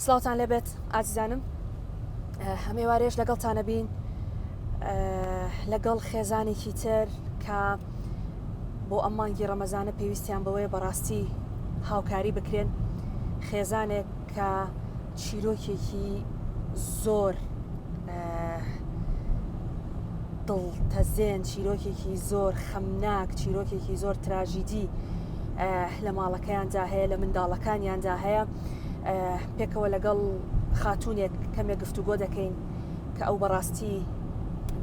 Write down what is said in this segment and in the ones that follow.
سڵاوتان لێبێت ئازیزانم هەمێوارێش لەگەڵتانە بین لەگەڵ خێزانێکی تر کە بۆ ئەم مانگی ڕەمەزانە پێویستیان بەوەیە بەڕاستی هاوکاری بکرێن خێزانێک کە چیرۆکێکی زۆر دڵتەزێن چیرۆکێکی زۆر خەمناک چیرۆکێکی زۆر تراژیدی لە ماڵەکەیاندا هەیە لە منداڵەکانیاندا هەیە پێکەوە لەگەڵ خاتونێک کەمێک گفتوگۆ دەکەین کە ئەو بەڕاستی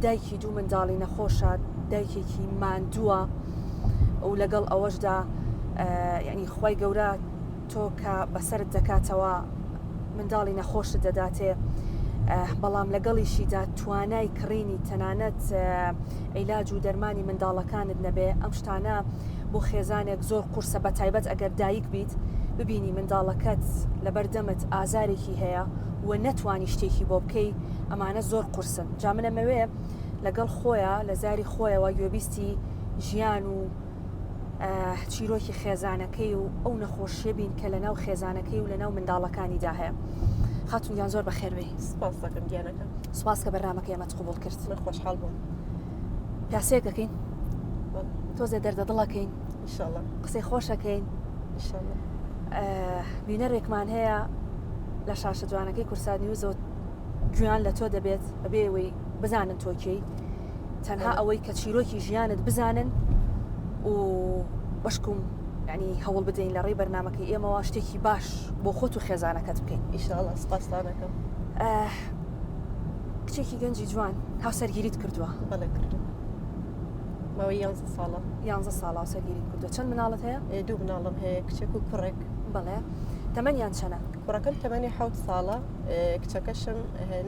دایکی دوو منداڵی نەخۆشە دایکێکی ماندووە و لەگەڵ ئەوەشدا یعنی خی گەورە تۆ کە بەسرت دەکاتەوە منداڵی نەخۆشت دەداتێ بەڵام لەگەڵیشیدا توانای کڕینی تەنانەت عیلاج و دەرمانی منداڵەکانت نەبێ ئەم شتانە بۆ خێزانێک زۆر قورسە بە تایبەت ئەگەر دایک بیت ببینی منداڵەکەت لەبەردەمت ئازارێکی هەیە و نەتوانی شتێکی بۆ بکەی ئەمانە زۆر قورسن جا من ئەمەوێ لەگەڵ خۆیان لە زاری خۆیەوە گوێبیستی ژیان و چیرۆکی خێزانەکەی و ئەو نەخۆشیە بین کە لەناو خێزانەکەی و لەناو منداڵەکانیدا هەیە خاتون گیان زۆر بەخێربێی سپاس دەکەم گیانەکەم سپاس کە بەرنامەکەی ئێمەت قبوڵ کرد من خۆشحاڵ بووم پیاسەیەک دەکەین تۆزێ دەردە دڵەکەین ئینشاءاللە قسەی خۆشەکەین ئینشاءاللە بینەرێکمان هەیە لە شاشە جوانەکەی کورسات نیوزەوە گوێیان لە تۆ دەبێت بەبێ ئەوەی بزانن تۆ کێی تەنها ئەوەی کە چیرۆکی ژیانت بزانن و بەشکم ینی هەوڵ بدەین لە ڕێی بەرنمەکەی ئێمەوە شتێکی باش بۆ خۆت و خێزانەکەت بکەین ئیشاڵە سپاستانەکەم کچێکی گەنجی جوان هاوسەرگیریت کردووە بەڵێ کردو ماوەی یانزە ساڵە یانزە ساڵ هاوسەرگیریت کردووە چەند مناڵت هەیە دوو مناڵم هەیە کچێک و کوڕێک بەڵێ تەمەنیان چەنە کوڕەکەم تەمەنی حەوت ساڵە کچەکەشم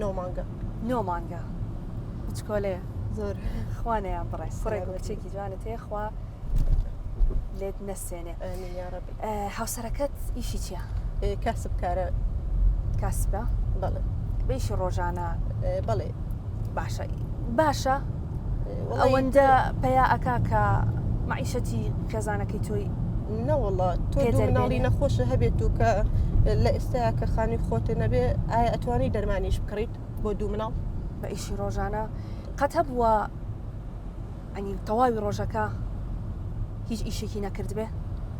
نۆ مانگە. نۆ مانگە بچکۆلەیە زۆر خوا نەیان بڕێ کوڕێک و کچێکی جوانت هەیە خوا لێت نەسێنێ ئامین یا ربی. هاوسەرەکەت ئیشی چییە؟ کاسبکارە. کاسبە؟ بەڵێ. بە ئیشی ڕۆژانە؟ بەڵێ. باشە باشە ئەوەندە پەیا ئەکا کە مەعیشەتی خێزانەکەی تۆی نەوەڵا تۆ مناڵی نەخۆشە هەبێت و کە لە ئێستا کە خانی خۆتە نەبێ ئایا ئەتوانی دەرمانیش بکڕیت بۆ دوو مناڵ بە ئیشی ڕۆژانە قەت هەبووە ئەنی تەواوی ڕۆژەکە هیچ ئیشێکی نەکردبێ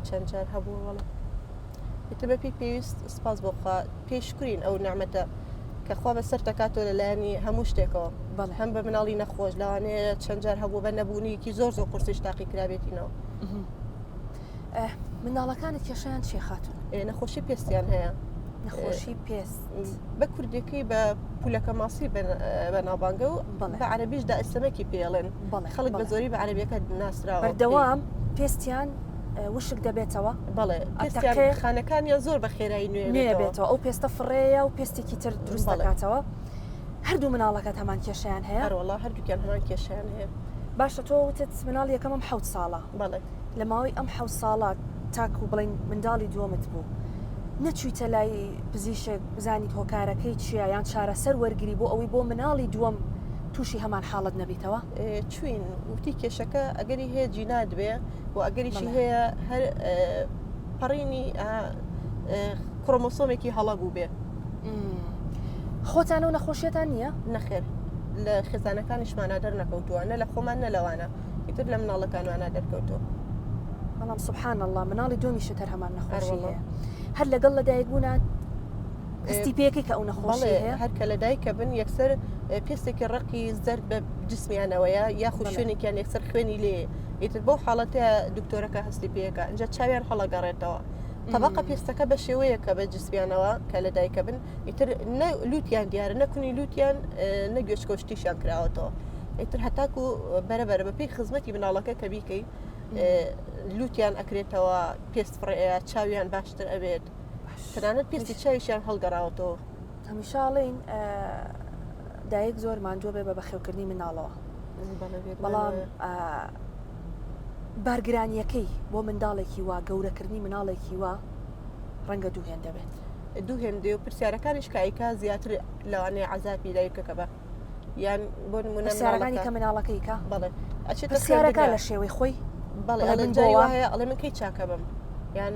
چەند جار هەبوو وەڵا ئیتر بەپێی پێویست سپاس بۆ خوا پێی شکرین ئەو نعمەتە کە خوا بەسەر دەکاتەوە لە لایەنی هەموو شتێکەوە بەڵێ. هەم بە مناڵی نەخۆش لەوانەیە چەند جار هەبوو بە نەبوونیکی زۆر زۆر قورسیش تاقی کرابێتینەوە ئه، منداڵەکانت کێشەیان چییە خاتوون؟ ئێ، نەخۆشی پێستیان هەیە نەخۆشی پێست بە کوردیەکەی بە پولەکە ماسی بەناوبانگە و بەڵێ. بە عەرەبیش دائسەمەکی پێڵێن بەڵێ، خەڵک بە بەڵێ. زۆری بە عەرەبیەکە ناسراوە بەردەوام پێستیان وشک دەبێتەوە؟ بەڵێ پێستیان خانەکانیان زۆر بە خێرایی نوێ نوێ بێتەوە ئەو پێستە فڕێیە و پێستێکی تر دروست دەکاتەوە هەردوو مناڵەکەت هەمان کێشیان هەیە هەروەڵا هەردووکیان هەمان کێشیان هەیە باشە تۆ وتت مناڵ یەکەمم حەوت ساڵە بەڵێ لە ماوەی ئەم حەوت ساڵە تاکو بڵین منداڵی دووەمت بوو نەچوویتە لای پزیشک بزانیت هۆکارەکەی چییە یان چارەسەر وەرگری بۆ ئەوەی بۆ مناڵی دووەم تووشی هەمان حاڵەت نەبیتەوە؟ چوین وتی کێشەکە ئەگەری هەیە جینات بێ و ئەگەریشی هەیە هەر پەڕینی کرۆمۆسۆمێکی هەڵە بوو بێ خۆتان و نەخۆشیەتان نییە؟ نەخێر لە خێزانەکانیشمانە دەرنەکەوتووە نە لە خۆمان نە لەوانە ئیتر لە مناڵەکانمانە دەرکەوتووە بەڵام سبحان الله مناڵی دووەمیشت هەر هەمان نەخۆشی هەیە هەر لەگەڵ لەدایک بوونان هەستی پێەکەی کە ئەو نەخۆشی هەیە هەر کە لەدایکە بن یەکسەر پێستێکی ڕقی زەرد بە جسمیانەوەیە یاخود شوێنێکیان یەکسەر خوێنی لێ ئیتر بەو حاڵەتە دکتۆرەکە هەستی پێەکە ئەجا چاویان هەڵەگەڕێتەوە تەبقە پێستەکە بە شێوەیەکە بە جسمیانەوە کە لە دایکە بن ئیتر نە لوتیان دیارە نەکونی لوتیان نە گوێچکەشتیشیان کراوەتەوە ئیتر هەتاکو بەرەبەرە بە پێی خزمەتی مناڵەکە کە بیکەی لوتیان ئەکرێتەوە پێست فڕەیە چاویان باشتر ئەبێت تەنانەت پێستی چاویشیان هەڵگەڕاوەتەوە. هەمیشە ئەڵێین دایک زۆر ماندووە بێ بە بەخێوکردنی مناڵەوە بەڵام بارگرانیەکەی بۆ منداڵێکی وا گەورەکردنی مناڵێکی وا ڕەنگە دوو هێندە بێت دوو هێندێ و پرسیارەکانیش کایکا زیاتر لەوانەیە عذابی دایکەکە بە یان بۆ نمونە پرسیارەکانی کە مناڵەکەی کە بەڵێ ئەچێتە پرسیارەکە لە شێوەی خۆی بەڵێ ئەڵێ جاری وا هەیە ئەڵێ من کەی چاکە بم. یان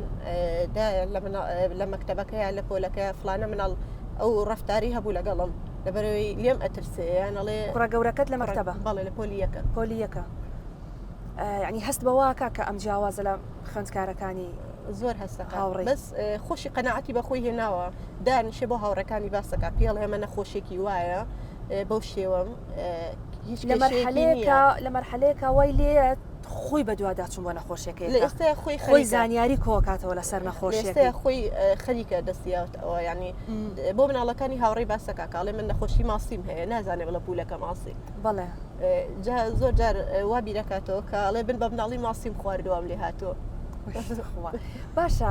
لە مەکتەبەکەیە لە پۆلەکەیە فلانە مناڵ ئەو ڕفتاری هەبوو لەگەڵم لەبەرەوەی لێم ئەترسێ یان ئەڵێ کوڕە گەورەکەت لە مەکتەبە بەڵێ لە پۆلی یەکە پۆلی یەکە یعنی هەست بەواکە کە ئەم جیاوازە لە خوێندکارەکانی زۆر هەستەکە هاوڕێ بەس خۆشی قەنەعەتی بە خۆی هێناوە دانیشێ بۆ هاوڕێکانی باسەکە پێڵ ئێمە نەخۆشیێکی وایە بەو شێوەم هیچ لە مەرحەلەیەکە لە مەرحەلەیەکە وای لێ خۆی بەدواداچوون بۆ نەخۆشیەکەی لە ئێستا خۆی خۆی زانیاری کۆکاتەوە لەسەر نەخۆشیەکەی خۆی خەریکە دەستیاوتەوە ینی بۆ مناڵەکانی هاوڕێی باسەکە کاڵێ من نەخۆشی ماسیم هەیە نازانێ بڵە پولەکە ماسی بەڵێ زۆر جار وا بیرەکاتەوە کاڵێ بن بە مناڵی ماسیم خواردوام لێ هاتووە باشە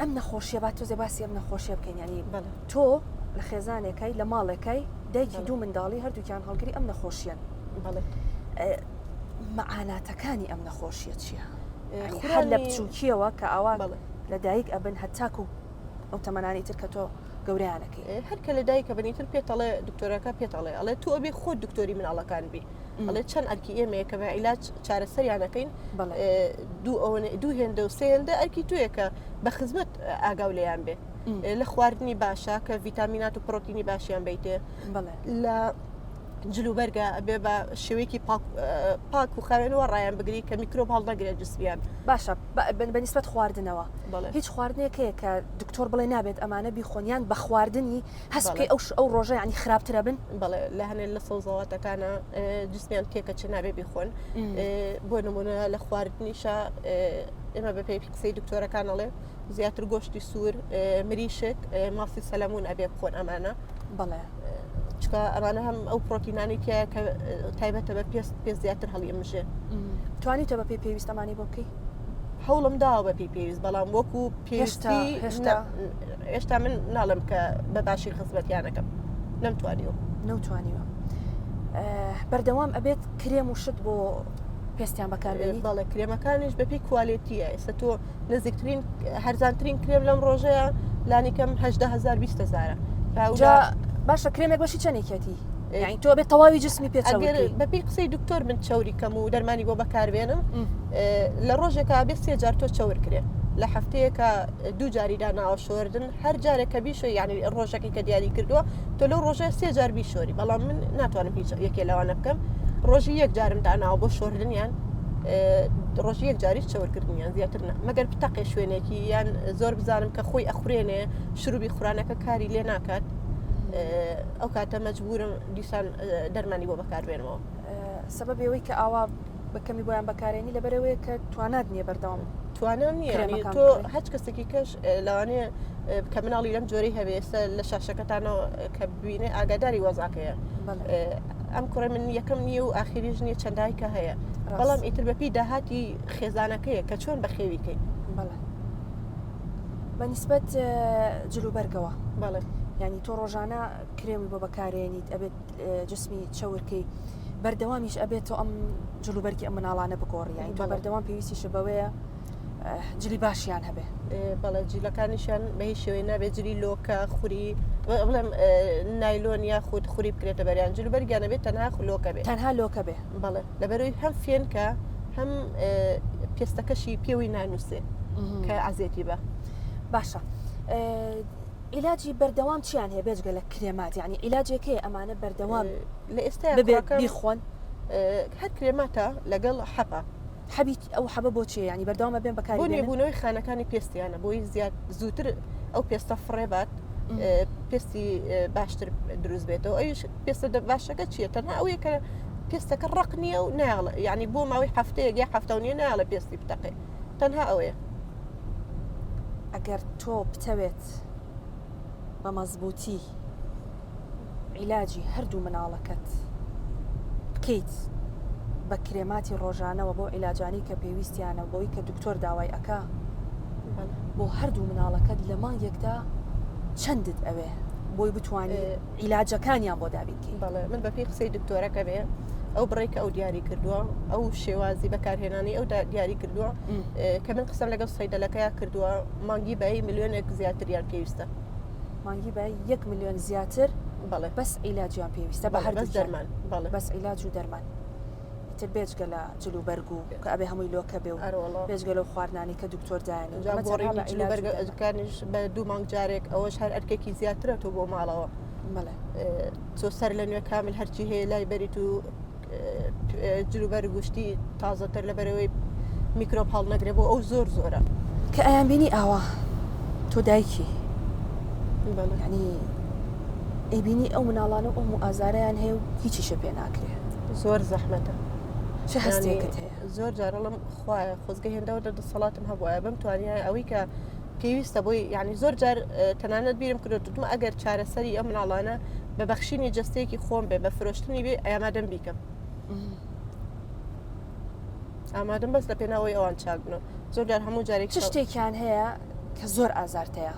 ئەم نەخۆشیە با تۆزێ باسی ئەم نەخۆشیە بکەین ینی تۆ لە خێزانێکای لە ماڵێکای دایکی دوو منداڵی هەردووکیان هەڵگری ئەم نەخۆشیەن مەعاناتەکانی ئەم نەخۆشیە چییە؟ هەر لە بچووکیەوە کە ئاوا لە دایک ئەبن هەتاکو ئەو تەمەنانی تر کە تۆ گەوریانەکەی هەر کە لە دایکە بنیتر پێتەڵێ دکتۆرەکە پێتەڵێ ئەڵێ تۆ ئەبێ خۆت دکتۆری مناڵەکان بی ئەڵێ چەند ئەرکی ئێمەیە کە بە عیلاج چارەسەریانەکەین دوو ئەوەنە دوو هێندە و سێ هێندە ئەرکی تویە کە بە خزمەت ئاگاو لێیان بێ لە خواردنی باشە کە ڤیتامینات و پرۆتینی باشیان بیتێ لە جلوبەرگە ئەبێ بە شێوەیەکی پاک و خاوێنەوە ڕایان بگری کە میکرۆب هەڵنەگرێت جسمیان. باشە بە نیسبەت خواردنەوە هیچ خواردنێک هەیە کە دکتۆر بڵێ نابێت ئەمانە بیخۆن یان بە خواردنی هەست بکەی ئەو ئەو ڕۆژە یانی خراپترە بن؟ بەڵێ لە هەنێ لە سەوزەواتەکانە جسمیان تێکە چ نابێ بیخۆن بۆ نمونە لە خواردنیشە ئێمە بە پێی قسەی دکتۆرەکان ئەڵێ زیاتر گۆشتی سوور مریشک ماسی سەلەمون ئەبێ بخۆن ئەمانە بەڵێ چکە ئەمانە هەم ئەو پرۆتینانی تایە کە تایبەتە بە پێست پێست زیاتر هەڵی ئەمژێ توانیتە بە پێی پێویست ئەمانی بۆ بکەی هەوڵم داوە بە پێی پێویست بەڵام وەکو پێویستی هێشتا هێشتا من ناڵم کە بە باشی خزمەتیانەکەم نەمتوانیوە نەوتوانیوە بەردەوام ئەبێت کرێم و شت بۆ پێستیان بەکاربێنی بەڵێ کرێمەکانیش بەپی کوالێتیە ئێستا تۆ نزیکترین هەرزانترین کرێم لەم ڕۆژەیە لانی کەم 18000 20000 باشە کرێمێک بەشی چەندێکێتی یعنی تۆ بێت تەواوی جسمی پێ بەپی قسەی دکتۆر من چوری کەم و دەرمانی بۆ بەکاربێنم لە ڕۆژێکا بێ سێ جار تۆ چەور کرێ لە هەفتەیەکە دوو جاری داناوە شۆردن هەر جارێک کە بیشۆ یعنی ڕۆژەکەی کە دیاری کردووە تۆ لەو ڕۆژە سێ جار بیشۆری بەڵام من ناتوانم هیچ یەکێ لەوانە بکەم ڕۆژی یەک جارم داناوە بۆ شۆردنیان ڕۆژی یەک جاریش چەورکردنیان زیاتر نا مەگەر بتەقێ شوێنێکی یان زۆر بزانم کە خۆی ئەخورێنێ شروبی خورانەکە کاری لێ ناکات ئەو کاتە مەجبورم دیسان دەرمانی بۆ بەکاربێنمەوە سەبەبی ئەوەی کە ئاوا بە کەمی بۆیان بەکارێنی لەبەرەوەیە کە توانات نییە بەردەوام توانا نییە تۆ هەچ کەسێکی کەش لەوانەیە کە مناڵی لەم جۆرەی هەبێ ئێستا لە شاشەکەتانەوە کە ببینێ ئاگاداری وەزاکەیە ئەم کوڕی من یەکەم نییە و ئاخیریش نییە چەندایکە هەیە بەڵام ئیتر بەپی داهاتی خێزانەکەیە کە چۆن بەخێویکەی بە نیسبەت جلوبەرگەوە بەڵێ ینی تۆ ڕۆژانە کرێمی بۆ بەکارێنیت ئەبێت جسمی چەورکەی بەردەوامیش ئەبێت تۆ ئەم جلوبەرگی ئەم مناڵانە بگۆڕی یانی تۆ بەردەوام پێویستیشە بەوەیە جلی باشیان هەبێ بەڵێ جلەکانیشیان بە هیچ شێوەی نابێت جلی لۆکە خوری بڵێم نایلۆن یاخود خوری بکرێتە بەریان جل بەرگیانە بێت تەنها خلۆکە بێت تەنها لۆکە بێ بەڵێ لەبەرەوەی هەم فێنکە هەم پێستەکەشی پێوەی نانووسێ کە عەزێتی بە باشە عیلاجی بەردەوام چیان هەیە بێجگە لە کرێمات یعنی عیلاجێک هەیە ئەمانە بەردەوام لە ئێستا ببێت بیخۆن هەر کرێماتە لەگەڵ حەپە حەبی ئەو حەبە بۆ چیە یعنی بەردەوامە بێن بەکاری بۆ نوێبوونەوەی خانەکانی پێستیانە بۆی زیاد زووتر ئەو پێستە فڕێ بات پێستی باشتر دروست بێتەوە ئەویش پێستە باشەکە چییە تەنها ئەوەیە کە پێستەکە ڕق نییە و ناڵە یعنی بۆ ماوەی هەفتەیەک یا هەفتە و نییە ناڵە پێستی بتەقێ تەنها ئەوەیە ئەگەر تۆ بتەوێت بە مەزبووتی عیلاجی هەردوو مناڵەکەت بکەیت بە کرێماتی ڕۆژانەوە بۆ عیلاجانی کە پێویستیانە بۆی کە دکتۆر داوای ئەکا بۆ هەردوو مناڵەکەت لە مانگێکدا چەندت ئەوێ بۆی بتوانانی عیلاجەکانیان بۆ دابین کەی؟ بەڵێ من بەپێی قسەی دکتۆرەکە بێ ئەو بڕێک کە ئەو دیاری کردووە ئەو شێوازی بەکارهێنانی ئەو دیاری کردووە کە من قسەم لەگەڵ سەیدەلەکەیا کردووە مانگی بایی ملیۆنێک زیاتریان پێویستە مانگی بە یەک ملیۆن زیاتر بەڵێ بەس عیلاجیان پێویستە بە هەر بەس دەرمان بەڵێ بەس عیلاج و دەرمان. ئیتر بێجگە لە جل و بەرگ و کە ئەبێ هەمووی لۆکە بێ و بێجگە لەو خواردنانی کە دکتۆر دایانی جا گۆڕینی جل و بەرگەکانیش بە دوو مانگ جارێک ئەوەش هەر ئەرکێکی زیاترە تۆ بۆ ماڵەوە تۆ سەر لە نوێ کامل هەرچی هەیە لای بەریت و جلوبەرگ و شتی تازەتر لەبەرەوەی میکرۆب هەڵنەگرێ بۆ ئەو زۆر زۆرە. کە ئەیانبینی ئاوا تۆ دایکی یانی ئەیبینی ئەو مناڵانە و ئەو ئازارەیان هەیە و هیچیشە پێ ناکرێ. زۆر زەحمەتە. چ هەستێکت هەیە؟ زۆر جار ئەڵێم خوایە خۆزگە هێندەوە لە دەسەڵاتم هەبوایە بمتوانیایە ئەوەی کە پێویستە بۆی یعنی زۆر جار تەنانەت بیرم کردوتمە ئەگەر چارەسەری ئەم مناڵانە بە بەخشینی جستەیەکی خۆم بێ بە فرۆشتنی بێ ئامادەم بیکەم ئامادەم بەس لە پێناوەی ئەوان چاک بنەوە زۆر جار هەموو جارێک چ شتێکیان هەیە کە زۆر ئازارتەیە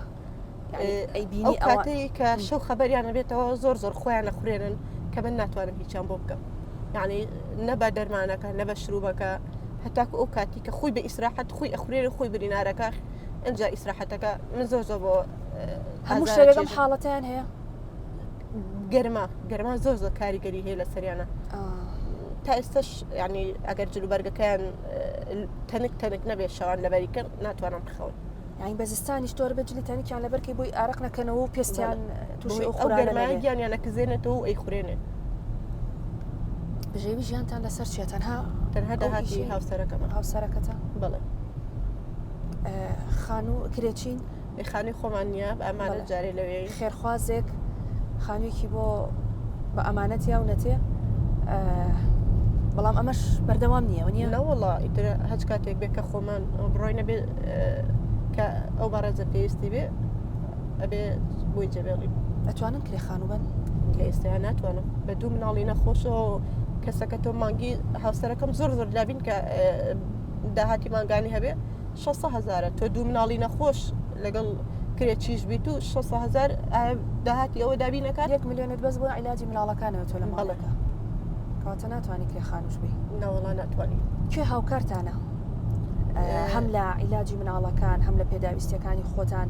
ئەیبینی ئەو کاتەی کە شەو خەبەریان نەبێتەوە زۆر زۆر خۆیان نەخورێنن کە من ناتوانم هیچیان بۆ بکەم یعنی نە بە دەرمانەکە نە بە شروبەکە هەتاکو ئەو کاتی کە خۆی بە ئیسراحەت خۆی ئەخورێنە خۆی برینارەکە ئەجا ئیسراحەتەکە من زۆر زۆر بۆ هەموو شەوێک ئەم حاڵەتیان هەیە گەرما گەرما زۆر زۆر کاریگەری هەیە لە سەریانە تا ئێستش ینی ئەگەر جلوبەرگەکەیان تەنک تەنک نەبێت شەوان لەبەریکەن ناتوانم بخەون یانی بە زستانیش تۆ بە جلی تەنکیان لەبەرکەی بۆی ئارەق نەکەنەوە و پێستیان تووشی ئەو خورانە گەرمایە گیانیان نەکزێنێتەوە و ئەیخورێنێ. بژێوی ژیانتان لەسەر چیە تەنها تەنها داهاتی هاوسەرەکەمە هاوسەرەکەتە بەڵێ خانوو کرێچین خانووی خۆمان نییە بە ئەمانەت جارێ لەوێ خێرخوازێک خانوویەکی بۆ بە ئەمانەت یاونەتێ بەڵام ئەمەش بەردەوام نییە نیە نەوەڵا ئیتر هەچ کاتێک بێ کە خۆمان بڕۆی نەبێ کە ئەو بەڕێزە پێویستی بێ ئەبێ بۆی جێبێڵی ئەتوانن کرێ خانوو بن لە ئێستا ناتوانم بە دوو مناڵی نەخۆشەوە کەسەکە تۆ مانگی هاوسەرەکەم زۆر زۆر لابین کە داهاتی مانگانی هەبێ 600 هزارە تۆ دوو مناڵی نەخۆش لەگەڵ کرێچیش بیت و 600 هزار داهاتی ئەوە دابین نەکات یەک ملیۆنت بەس بۆ عیلاجی مناڵەکانەوە تۆ لە ماڵەکە کەواتە ناتوانانی کرێ خانوش بی نەوەڵا ناتوانانی کێ هاوکارتانە هەم لە عیلاجی مناڵەکان هەم لە پێداویستیەکانی خۆتان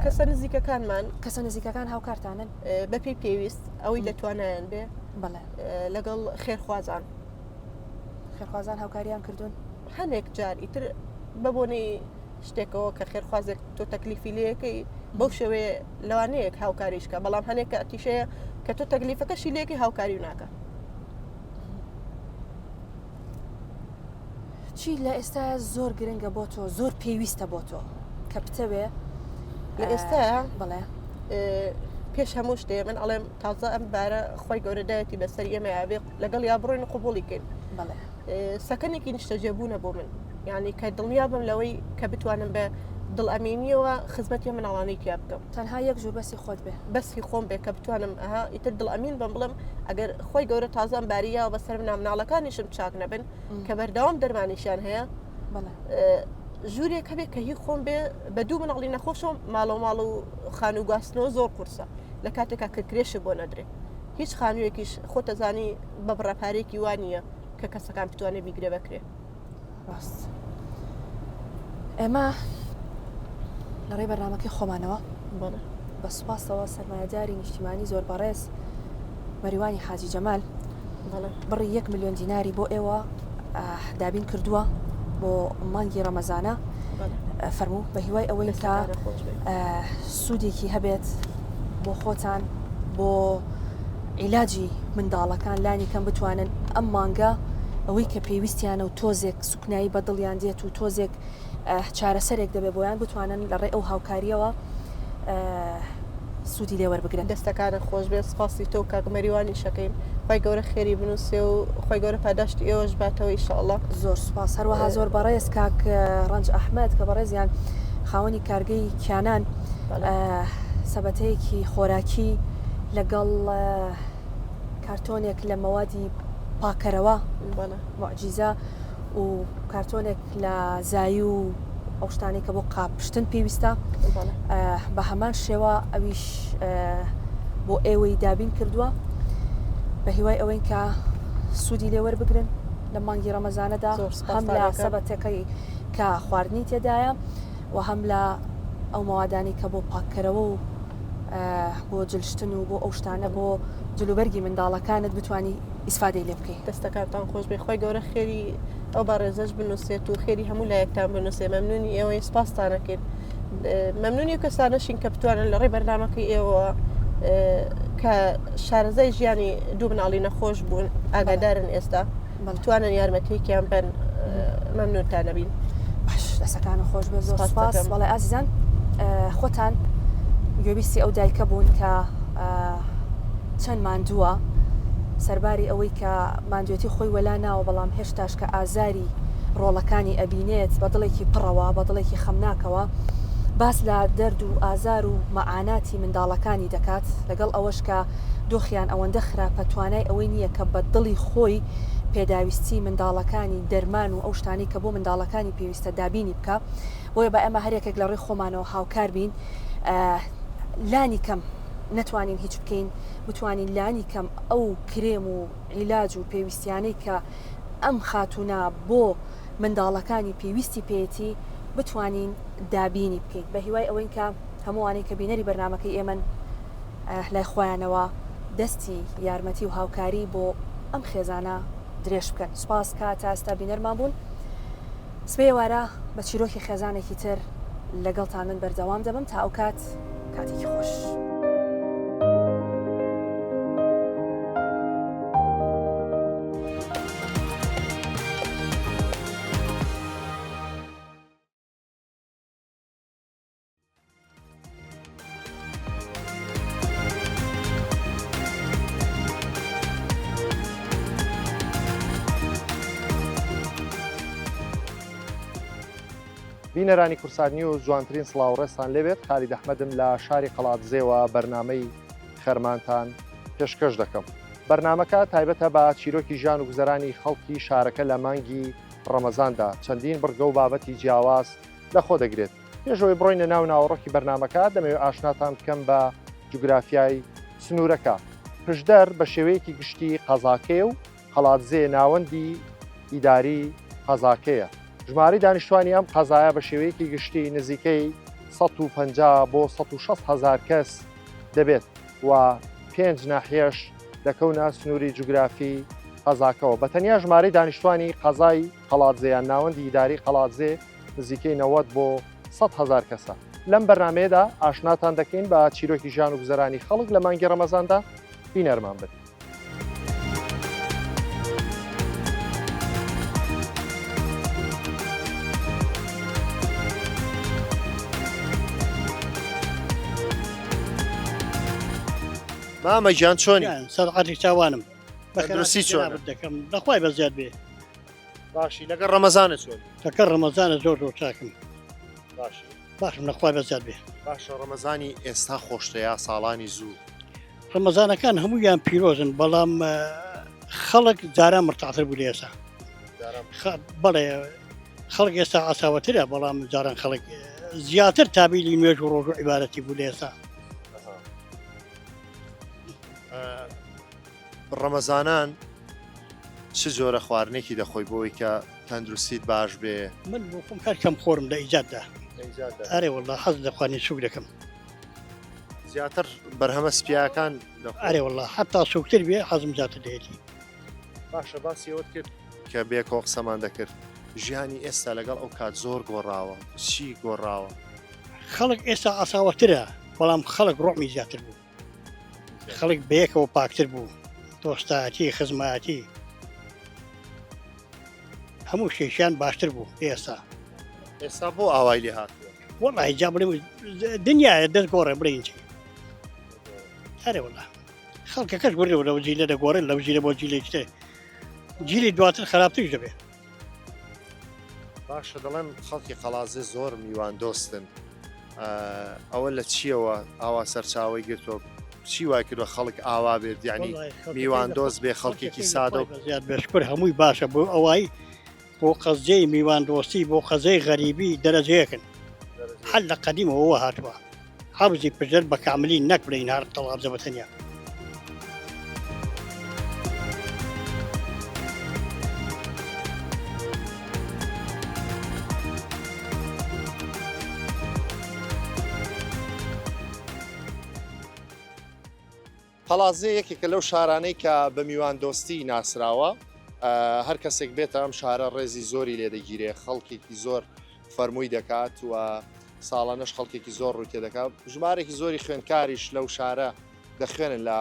کەسە نزیکەکانمان کەسە نزیکەکان هاوکارتانن بەپی پێویست ئەوەی لە توانایان بێ بەڵێ لەگەڵ خێرخوازان خێرخوازان هاوکاریان کردوون هەنێک جار ئیتر بە بۆنەی شتێکەوە کە خێرخوازێک تۆ تەکلیفی لەکەی بەو شێوەیە لەوانەیەک هاوکاریشکە بەڵام هەنێک کە ئەتیشەیە کە تۆ تەکلیفەکەشی لەکەی هاوکاری و ناکە چی لە ئێستا زۆر گرنگە بۆ تۆ زۆر پێویستە بۆ تۆ کە بتەوێ لە ئێستا بڵێ پێش هەموو شتێ من ئەڵێم تازە ئەم بارە خۆی گەورەدایەتی بەسەر ئێمە بێ لەگەڵ یا بڕۆین قوبوڵی کەین سەکەنێکی نیشتەجێبوونە بۆ من یعنی کە دڵنیا بم لەوەی کە بتوانم بە دڵ ئەمینیەوە خزمەتی مناڵانی تیا بکەم تەنها یەک ژوور بەسی خۆت بێ بەسی خۆم بێ کە بتوانم ئەها ئیتر دڵ ئەمین بم بڵم ئەگەر خۆی گەورە تازان باریاوە بەسەر منا مناڵەکانیشم چاک نەبن کە بەردەوام دەرمانیشیان هەیە ژوورێک هەبێ کە هی خۆم بێ بە دوو مناڵی نەخۆشەوە ماڵە ماڵ و خانوو گواستنەوە زۆر قورسە لە کاتێکا کە کرێشت بۆ نەدرێ هیچ خانوویەکیش خۆتەزانی بە بڕە پارێکی وا نییە کە کەسەکان بتوانێت بیگرێ بەکرێ ڕاست ئێمە لە ڕێی بەرنمەکەی خۆمانەوە بە سوپاسەوە سەرمایەداری نیشتیمانی زۆر بەڕێز مەریوانی حاجی جەمال بڕی یەک ملیۆن دیناری بۆ ئێوە دابین کردووە بۆ مانگی ڕەمەزانە فەرموو بە هیوای ئەوەی کە سوودێکی هەبێت بۆ خۆتان بۆ عیلاجی منداڵەکان لانی کەم بتوانن ئەم مانگە ئەوەی کە پێویستیانە و تۆزێک سوکنایی بە دڵیان دێت و تۆزێک چارەسەرێک دەبێت بۆیان بتوانن لە ڕێ ئەو هاوکاریەوە سوودی لێ وەربگرن. دەستەکانت خۆش بێت سپاسی تۆ و کاک مەریوانیش ئەکەین خوای گەورە خێری بنوسێ و خوای گەورە پاداشتی ئێوەش باتەوە ئیشەڵا. زۆر سوپاس هەروەها زۆر بەڕێز کاک ڕەنج ئەحمەد کە بەڕێزیان خاوەنی کارگەی کیانان سەبەتەیەکی خۆراکی لەگەڵ کارتۆنێک لە مەوادی پاکەرەوە معجیزە و کارتۆنێک لە زایی و ئەو شتانەی کە بۆ قاپشتن پێویستە بە هەمان شێوە ئەویش بۆ ئێوەی دابین کردووە بە هیوای ئەوەین کە سوودی لێوەربگرن لە مانگی ڕەمەزانەدا هەم لە سەبەتەکەی کە خواردنی تێدایە و هەم لە ئەو مەوادانی کە بۆ پاککەرەوە و بۆ جلشتن و بۆ ئەو شتانە بۆ جلوبەرگی منداڵەکانت بتانی. ئیسفادەی لێ بکەی. دەستەکانتان خۆش بێ خوای گەورە خێری ئەو بەڕێزەش بنووسێت و خێری هەموو لایەکتان بنووسێ مەمنونی ئێوەی سپاستانەکەین مەمنونی و کەسانەشین کە بتوانن لە ڕێی بەرنامەکەی ئێوە کە شارەزای ژیانی دوو مناڵی نەخۆش بوون ئاگادارن ئێستا بتوانن یارمەتیێکیان بن مەمنونتان نەبین باش دەسەکان خۆش بێ زۆر سپاس بەڵێ ئازیزان خۆتان گوێبیستی ئەو دایکە بوون کە چەند ماندووە سەرباری ئەوەی کە ماندوێتی خۆی وەلا ناوە بەڵام هێشتاش کە ئازاری ڕۆڵەکانی ئەبینێت بە دڵێکی پڕەوە بە دڵێکی خەمناکەوە باس لە دەرد و ئازار و مەعاناتی منداڵەکانی دەکات لەگەڵ ئەوەش کە دۆخیان ئەوەندە خراپە توانای ئەوەی نییە کە بە دڵی خۆی پێداویستی منداڵەکانی دەرمان و ئەو شتانەی کە بۆ منداڵەکانی پێویستە دابینی بکا بۆیە با ئێمە هەر یەکێک لە ڕێی خۆمانەوە هاوکار بین لانی کەم نەتوانین هیچ بکەین بتوانین لانی کەم ئەو کرێم و عیلاج و پێویستیانەی کە ئەم خاتوونە بۆ منداڵەکانی پێویستی پێیەتی بتوانین دابینی بکەین بە هیوای ئەوەین کە هەمووانەی کە بینەری بەرنمەکەی ئێمەن لای خۆیانەوە دەستی یارمەتی و هاوکاری بۆ ئەم خێزانە درێژ بکەن سوپاس کە تا ئێستا بینەرمان بوون سبەی ئێوارە بە چیرۆکی خێزانێکی تر لەگەڵتان من بەردەوام دەبم تا ئەو کات کاتێکی خۆش. بینەرانی کوردسات نیوز جوانترین سڵاو ڕێزتان لێبێت خالید ئەحمەدم لە شاری قەڵادزێوە بەرنامەی خەرمانتان پێشکەش دەکەم بەرنامەکە تایبەتە بە چیرۆکی ژیان و گوزەرانی خەڵکی شارەکە لە مانگی ڕەمەزاندا چەندین بڕگە و بابەتی جیاواز لەخۆ دەگرێت پێش ئەوەی بڕۆینە ناو ناوەڕۆکی بەرنامەکە، دەمەوێت ئاشناتان بکەم بە جوگرافیای سنوورەکە. پشدەر بە شێوەیەکی گشتی قەزاکەیە و قەڵادزێ ناوەندی ئیداری قەزاکەیە. ژمارەی دانیشتوانی ئەم قەزایە بە شێوەیەکی گشتی نزیکەی 150 بۆ 160 هەزار کەس دەبێت و پێنج ناحیەش دەکەونە سنووری جوگرافی قەزاکەوە. بە تەنیا ژمارەی دانیشتوانی قەزای قەڵادزێ یان ناوەندی ئیداری قەڵادزێ نزیکەی 90 بۆ 100 هەزار کەسە. لەم بەرنامەیەدا ئاشناتان دەکەین بە چیرۆکی ژیان و گوزەرانی خەڵک لە مانگی ڕەمەزاندا، بینەرمان بن. مامە گیان چۆنی؟ سەرعەتی چاوانم. تەندروستی چۆنە؟ دەکەم لەخوای بەزیاد بێ. باشی لەگەڵ ڕەمەزانە چۆن لەگەڵ ڕەمەزانە زۆر زۆر چاکم باشی باشم لەخوای بەزیاد بێ باشە ڕەمەزانی ئێستا خۆشتە یا ساڵانی زوو ڕەمەزانەکان هەموویان پیرۆزن بەڵام خەڵک جاران مرتاحتر بوو لە ئێستا بەڵێ خەڵک ئێستا ئاساوەترە بەڵام جاران خەڵک زیاتر تابیلی نوێژ و ڕۆژ و عیبارەتی بوو لە ئێستا ڕەمەزانان چ جۆرە خواردنێکی دەخۆی بۆی کە تەندروستیت باش بێ؟ من بۆ خۆم هەر کەم خۆرم لە ئیجاددا ئەرێ والله حەز لە خواردنی سوک دەکەم زیاتر بەرهەمە سپیاکان ئەرێ والله حتا سوکتر بێ حەزم زیاتر لێتی باشە باسی ئەوەت کرد کە بێکەوە قسەمان دەکرد ژیانی ئێستا لەگەڵ ئەو کات زۆر گۆڕاوە چی گۆڕاوە؟ خەڵک ئێستا ئاساوەترە بەڵام خەڵک ڕۆمی زیاتر بوو خەڵک بەیەکەوە پاکتر بوو دۆستایەتی خزمایەتی هەموو شتێکیان باشتر بوو ئێستا ئێستا بۆ ئاوای لێ هاتووە وەڵی جا بڵێ دنیاە دەست گۆڕێ بڵێن چی هەرێ وڵا خەڵکەکەش وردەوە لەو جیلە دەگۆڕێن لەو جیلە بۆ جیلێکی تر جیلی دواتر خراپتریش دەبێت باشە دەڵێن خەڵکی قەڵازێ زۆر میوان دۆستن ئەوە لە چیەوە ئاوا سەرچاوی گرتووە چی وای کردوە خەڵک ئاوا بێت یعنی میوان دۆست بێ خەڵکێکی سادە و زیاد بێشکر هەمووی باشە بۆ ئەوای بۆ قەزیەی میوان دۆستی بۆ قەزەی غەریبی دەرەجەیەکن هەر لە قەدیمەوە هاتووە حەوزی پشدەر بە کاملی نەک بڵێین هەر قەڵادزە بە تەنیا. قەڵادزێ یەکێکە لەو شارانەی کە بە میواندۆستی ناسراوە، هەر کەسێک بێتە ئەم شارە ڕێزی زۆری لێ دەگیرێ، خەڵکێکی زۆر فەرمووی دەکات و ساڵانەش خەڵکێکی زۆر ڕووی تێدەکات، ژمارێکی زۆری خوێندکاریش لەو شارە دەخوێنن لە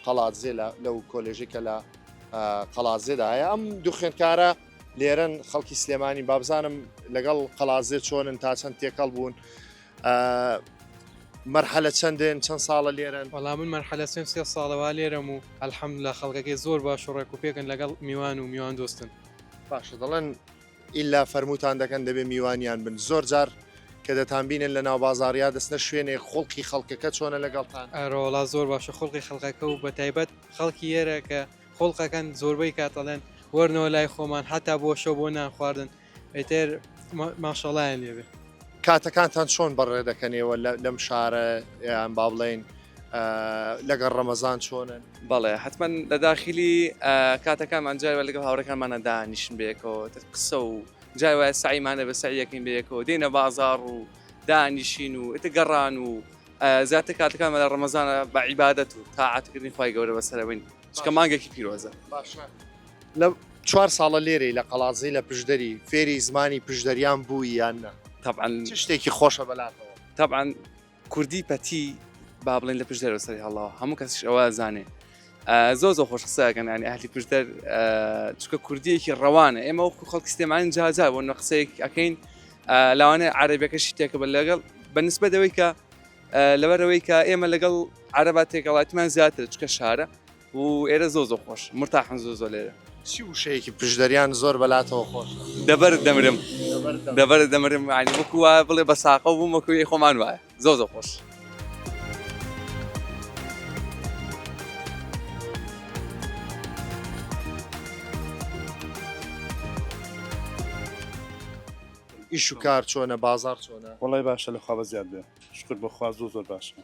قەڵادزێ لەو کۆلێژی کە لە قەڵادزێدا هەیە. ئەم دوو خوێندکارە لێرەن خەڵکی سلێمانی، بابزانم لەگەڵ قەڵادزێ چۆنن، تا چەند تێکەڵ بوون، مەرحەلە چەندێن چەند ساڵە لێرەن؟ وەڵا من مەرحەلە سێم سێ ساڵە وا لێرەم و الحمدللە خەڵکەکەی زۆر باش و ڕێک و پێکن لەگەڵ میوان و میوان دۆستن. باشە دەڵێن ئیلا فەرمووتان دەکەن دەبێ میوانیان بن زۆر جار کە دەتانبینن لە ناو بازاڕیا دەچنە شوێنێک خوڵقی خەڵکەکە چۆنە لەگەڵتان؟ ئەرەوەڵا زۆر باشە خوڵقی خەڵکەکە و بەتایبەت خەڵکی ئێرە کە خوڵقەکەن زۆربەی کات ئەڵێن وەرنەوە لای خۆمان حەتا بۆ شەو بۆ نان خواردن ئیتر ماشەڵایان لێبێ. کاتەکانتان چۆن بەڕێ دەکەن ئێوە لەم شارە یان با بڵێین لەگەڵ ڕەمەزان چۆنن؟ بەڵێ حتمما لە داخلی کاتەکانمان جای لەگەڵ هاوڕەکانمانە دانیشن بەیەکەوە تر قسە و جای وایە سعیمانە بە سعیەکەین بەیەکەوە دێنە بازاڕ و دانیشین و ئیتر گەڕان و زیاتر کاتەکانمان لە ڕەمەزانە بە عیبادەت و تاعەتکردنی خوای گەورە بەسەرەوەین چونکە مانگێکی پیرۆزە. باشە لە چوار ساڵە لێرەی لە قەڵادزێی لە پشدەری فێری زمانی پشدەریان بووی یان نا؟ تەبعەن چ شتێکی خۆشە بەلاتەوە؟ تەبعەن کوردی پەتی با بڵێن لە پشدەرەوە سەری هەڵاوە هەموو کەسیش ئەوە زانێ زۆر زۆر خۆش قسە ئەکەن ینی ئەهلی پشدەر چونکە کوردیەکی ڕەوانە ئێمە وەکو خەڵکی سلێمانی جاجا بۆ نە قسەیەک ئەەکەین لەوانەیە عەرەبیەکەشی تێکە بە لەگەڵ بەنسبەت ئەوەی کە لەبەرەوەی کە ئێمە لەگەڵ عەرەبا تێکەڵاتمان زیاتر چکە شارە و ئێرە زۆ زۆ خۆش مرتاحن زۆ زۆ لێرە. چی وشەیەکی پشدەریان زۆر بەلاتەوە خۆشە؟ دەبەر دەمرم دەبەر دەمرم ینی وەکو وایە بڵێ بە ساقە بووم وەکو خۆمان وایە زۆ زۆ خۆش. ئیش و کار چۆنە بازاڕ چۆنە؟ وەڵای باشە لە خوا بەزیاد بێ شوکر بۆ خوا زۆر زۆر باشە.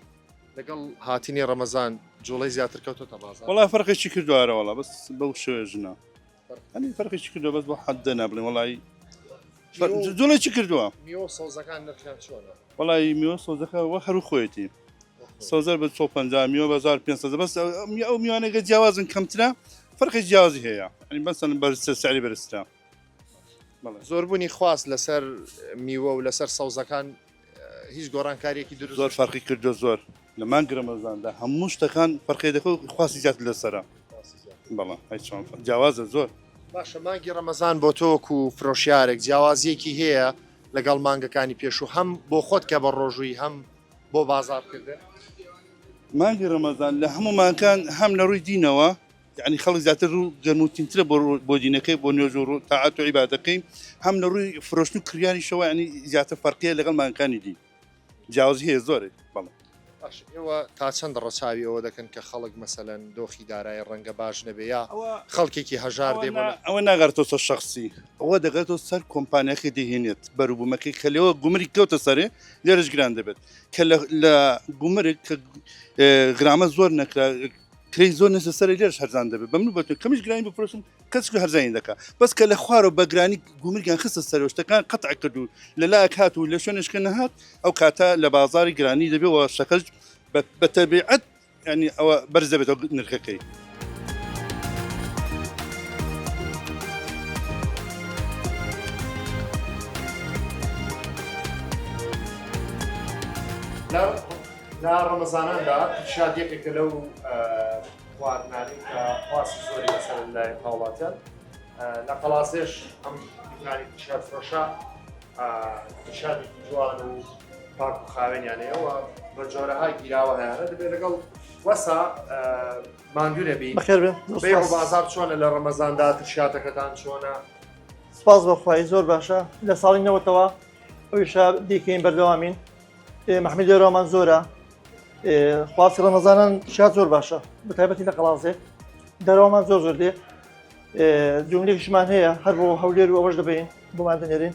لەگەڵ هاتنی ڕەمەزان جوڵەی زیاتر کەوتۆتە بازاڕ؟ وەڵا فەرقێکی کردووە ئەرە وەڵا بەس بەو شێوەیە ژنە هەنی فەرقێکی کردووە بەس بۆ حەدە نابڵێم وەڵای جوڵێکی کردووە. میوە و سەوزەکان نرخیان چۆنە؟ وەڵای میوە سەوزەکە وە هەر خۆیەتی سەوزەر بە 150 میوە بە 1500 بەس ئەو میوانەکە جیاوازن کەمترە فەرقی جیاوازی هەیە یعنی بەسەن بەرزتر سعری بەرزترە. زۆربوونی خواست لەسەر میوە و لەسەر سەوزەکان هیچ گۆڕانکاریەکی دروست زۆر فەرقی کردو زۆر لە مانگ رەمەزاندا هەموو شتەکان فەرقی دەکە و خواستی زیاتر لەسەرە بەڵام هیچ جیاوازە زۆر. باشە مانگی ڕەمەزان بۆ تۆ وەکو فرۆشیارێک جیاوازیەکی هەیە لەگەڵ مانگەکانی پێشوو هەم بۆ خۆت کە بە ڕۆژووی هەم بۆ بازاڕکردن؟ مانگی ڕەمەزان لە هەموو مانگان هەم لە ڕووی دینەوە یعنی خەڵک زیاتر ڕوو گەرموتینترە بۆ بۆ دینەکەی بۆ نوێژ و ڕوو تاعەت و عیبادەکەی هەم لە ڕووی فرۆشتن و کڕیانیشەوە یعنی زیاتر فەرقیە لەگەڵ مانگەکانی دی جیاوازی هەیە زۆرێک بەڵێ. باشە ئێوە تا چەند ڕەچاوی ئەوە دەکەن کە خەڵک مەسەلەن دۆخی دارایی ڕەنگە باش نەبێ یا خەڵکێکی هەژار دێ بۆ ئەوە ناگەڕێتەوە سەر شەخسی ئەوە دەگەڕێتەوە سەر کۆمپانیاکە دەیهێنێت بەروبوومەکەی کە لێوە گومرگ کەوتە سەرێ لێرەش گران دەبێت کە لە گومرگ کە غرامە زۆر نەکرا کرێی زۆر نەچێتە سەرێ لێرەش هەرزان دەبێت بە من و بە تۆ کەمیش گرانی بفرۆشم کەس هەرزانی دەکا بەس کە لە خوارەوە بە گرانی گومرگیان خستە سەرەوە شتەکان قەتع کرد و لە لایەک هات و لە شوێنێشکە نەهات ئەو کاتە لە بازاری گرانی دەبێ و شەکەش بە تەبیعەت ینی ئەوە بەرز دەبێتەوە نرخەکەی. لە ڕەمەزاناندا ترشاد یەکێکە لەو خواردنانەی کە خواستی زۆری لەسەر لای هاوڵاتیان لە قەڵاسێش ئەم دوکانی ترشاد فرۆشە ترشادێکی جوان و پاک و خاوێنیان هەیە و بە جۆرەها گیراوە هەیە دەبێت لەگەڵ وەسا ماندوو نەبی بەخێر بێن بێ و بازار چۆنە لە ڕەمەزاندا ترشاتەکەتان چۆنە سپاس بەخوای زۆر باشە لە ساڵی نەوەتەوە ئەویشە دیکەین بەردەوامین مەحمی لێرەمان زۆرە خواستی ڕەمەزانان شاد زۆر باشە بە تایبەتی لە قەڵازێ دەرەوەمان زۆر زۆر دێ جوملێکیشمان هەیە هەر بۆ هەولێر و ئەوەش دەبین بۆمان دەنێرین